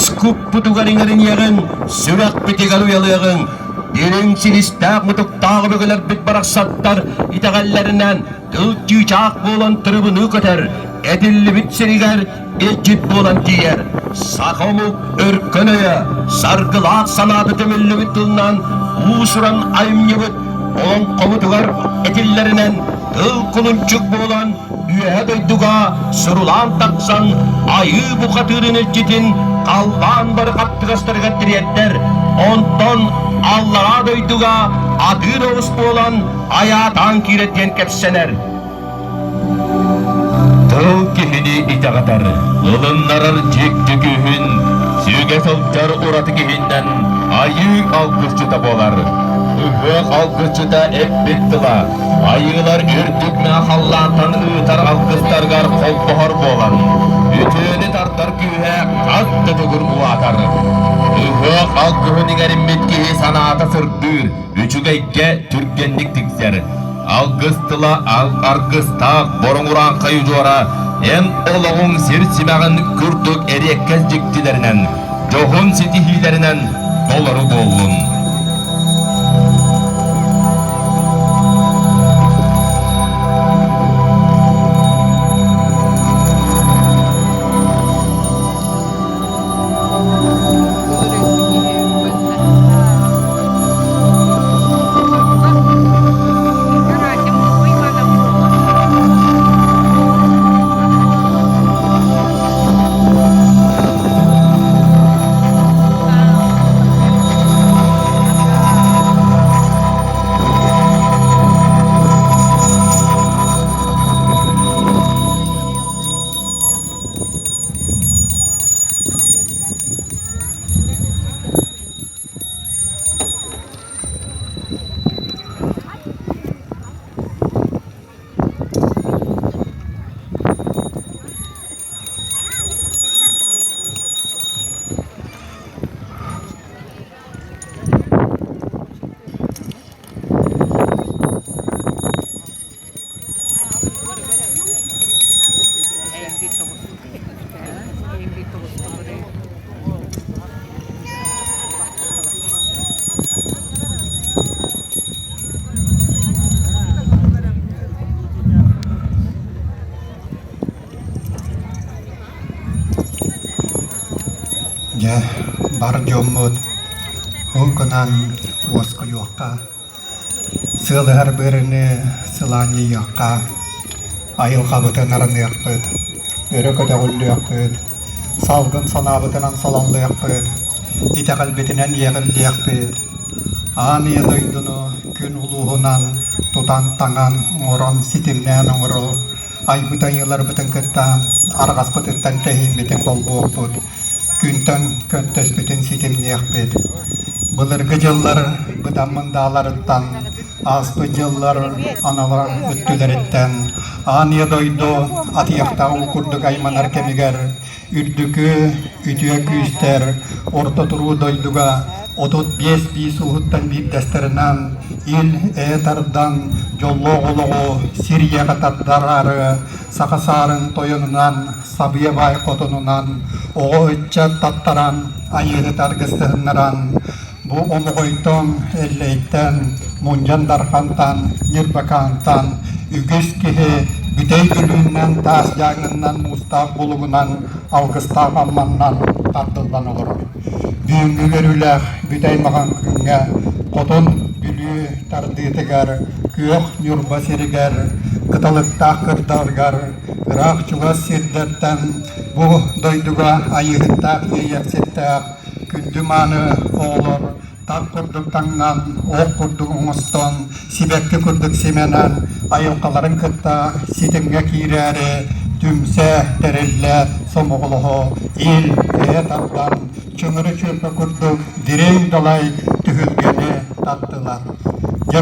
Үс куппутугар иҥэриниэҕиҥ, сүрэхпитигэр уйалыаҕыҥ. Дириҥ силистээх-мутуктаах өбүгэлэрбит барахсаттар итэҕэллэринэн тыл чыычаах буолан тырыбыныы көтөр, этиллибит сиригэр илдьит буолан тиийэр. Саха омук өркөн өйө, саргылаах санаата түмүллүбүт тылынан уус-уран айымньыбыт олоҥхобутугар этиллэринэн тыл кулунчук буолан үөһэ дойдуга сурулаан тахсан айыы бухатыырын илдьитин халлаан бары хаттыгастарыгар тириэрдэр, онтон аллараа дойдуга атыыр оҕус буолан айаатаан киирэр диэн кэпсэнэр. Тыл киһини итэҕэтэр, ылыннарар дьикти күүһүн, сүгэ сылдьар ураты киһиннэн айыы алгысчыта буолар. Ыһыах алгысчыта эппит тыла, айыылар үрдүк мэҥэ халлаантан ыытар алгыстарыгар холбоһор буолан, үтүөнү тардар күүһэ хас да төгүл улаатар. Ыһыах алгыһын иҥэриммит киһи санаата сырдыыр, үчүгэйгэ түргэнник тиксэр. Алгыс тыла аргыстаах бороҥ урааҥхай удьуора эн олоҕуҥ сир симэҕин курдук эриэккэс дьиктилэринэн, дьоһун ситиһиилэринэн толору буоллун. Дьэ, бар дьоммут ол гынан уоскуйуохха Сыалыһар быарыны сылаанньыйыахха, айылҕабытын арыныахпыт, өрө көтөҕүллүөхпүт, салгын санаабытынан салаллыахпыт, итэҕэлбитинэн иэҕиллиэхпит, аан ийэ дойдуну күн улууһунан тутан-таҥан, оҥорон, ситимнээн оҥорор айбыт айыыларбытын кытта арҕаспытыттан тэһииммитин холбуохпут, күнтэн көнтөспүтүн ситимниэхпит. Былыргы дьыллар быдан мындааларыттан, ааспыт дьыллар аналар өттүлэриттэн аан ийэ дойду атыйахтаах уу курдук айманар кэмигэр үрдүкү үтүө күүстэр орто туруу дойдуга 35 биис ууһуттан биирдэстэринэн ил-эйэ тардан дьоллоох олоҕу сир ийэҕэ тардараары саха саарын тойонунан сабыйа баай хотонунан оҕо-ыччат таттаран, айыыһыт аргыстыһыннаран, бу Омоҕойтон, Эллэйтэн, Мунньан Дархантан, Ньырбакаантан үгүс киһи Бүтэй Бүлүүннэн, Таас Дьааҥыннан, Муустаах Булуҥунан, Алгыстаах Амманнан тардыллан олорор. Бүгүҥҥү үөрүүлээх Бүтэй Маҕан күҥҥэ Хотун Бүлүү тардыытыгар, Күөх Ньурба сиригэр, Кыталыктаах кырдарыгар Ыраах-чугас сирдэртэн бу дойдуга айыыһыттаах иэйэхситтээх күндү-мааны оҕолор тар курдук таҥнан, ох курдук оҥостон, сибэкки курдук симэнэн айылҕаларын кытта ситимҥэ киирээри түмсэ, тэриллэ, сомоҕолоһо, ил, эйэ тардан, чөҥөрө чүөппэ курдук дириҥ далай түһүлгэни тартылар.